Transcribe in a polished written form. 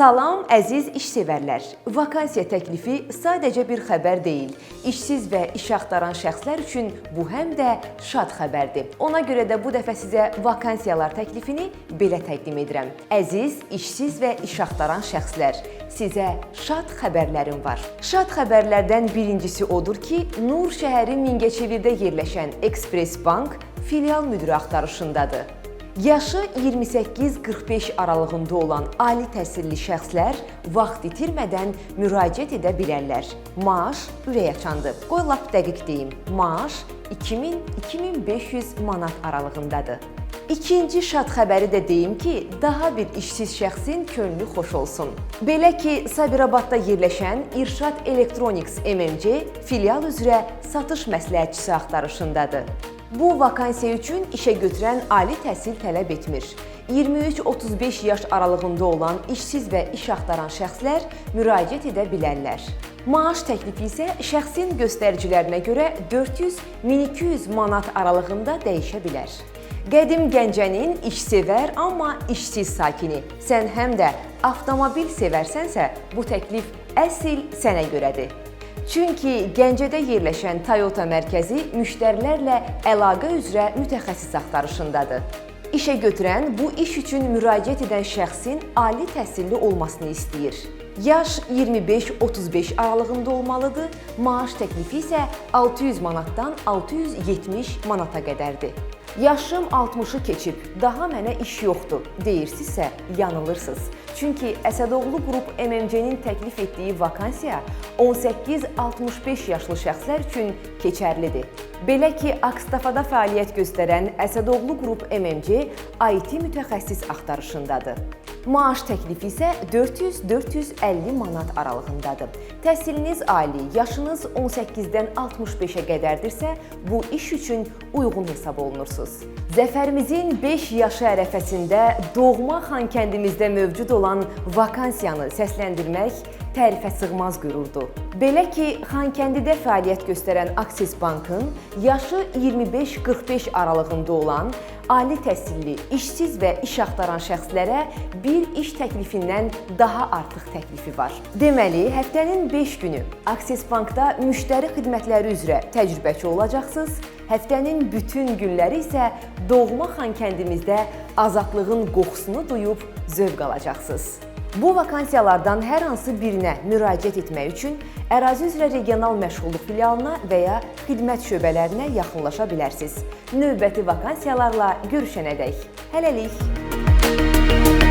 Salam əziz işsevərlər. Vakansiya təklifi sadəcə bir xəbər deyil. İşsiz və iş axtaran şəxslər üçün bu həm də şad xəbərdir. Ona görə də bu dəfə sizə vakansiyalar təklifini belə təqdim edirəm. Əziz işsiz və iş axtaran şəxslər, sizə şad xəbərlərim var. Şad xəbərlərdən birincisi odur ki, Nur şəhəri Mingəçevirdə yerləşən Ekspress Bank filial müdiri axtarışındadır. Yaşı 28-45 aralığında olan ali təhsilli şəxslər vaxt itirmədən müraciət edə bilərlər. Maaş ürəkaçandır. Qoy lap dəqiq deyim. Maaş 2000-2500 manat aralığındadır. İkinci şad xəbəri də deyim ki, daha bir işsiz şəxsin könlü xoş olsun. Belə ki, Sabirabadda yerləşən İrşad Electronics MMC filial üzrə satış məsləhətçisi axtarışındadır. Bu vakansiya üçün işə götürən ali təhsil tələb etmir. 23-35 yaş aralığında olan işsiz və iş axtaran şəxslər müraciət edə bilərlər. Maaş təklifi isə şəxsin göstəricilərinə görə 400-1200 manat aralığında dəyişə bilər. Qədim Gəncənin işsevər, amma işsiz sakini. Sən həm də avtomobil sevərsənsə, bu təklif əsl sənə görədir. Çünki Gəncədə yerləşən Toyota mərkəzi müştərilərlə əlaqə üzrə mütəxəssis axtarışındadır. İşə götürən bu iş üçün müraciət edən şəxsin ali təhsilli olmasını istəyir. Yaş 25-35 aralığında olmalıdır, maaş təklifi isə 600 manatdan 670 manata qədərdir. Yaşım 60-ı keçib, daha mənə iş yoxdur deyirsinizsə, yanılırsınız. Çünki Əsədoğlu Qrup MMC-nin təklif etdiyi vakansiya 18-65 yaşlı şəxslər üçün keçərlidir. Belə ki, Akstafada fəaliyyət göstərən Əsədoğlu Qrup MMC IT mütəxəssis axtarışındadır. Maaş təklifi isə 400-450 manat aralığındadır. Təhsiliniz ali, yaşınız 18-dən 65-ə qədərdirsə, bu iş üçün uyğun hesab olunursunuz. Zəfərimizin 5 yaşı ərəfəsində doğma Xankəndimizdə mövcud olan vakansiyanı səsləndirmək tərifə sığmaz qürurdur. Belə ki, Xankəndidə fəaliyyət göstərən Akses Bankın yaşı 25-45 aralığında olan ali təhsilli, işsiz və iş axtaran şəxslərə bir iş təklifindən daha artıq təklifi var. Deməli, həftənin 5 günü Akses Bankda müştəri xidmətləri üzrə təcrübəçi olacaqsınız. Həftənin bütün günləri isə doğma Xankəndimizdə azadlığın qoxusunu duyub zövq alacaqsınız. Bu vakansiyalardan hər hansı birinə müraciət etmək üçün ərazi üzrə regional məşğulluq filialına və ya xidmət şöbələrinə yaxınlaşa bilərsiniz. Növbəti vakansiyalarla görüşənədək. Hələlik.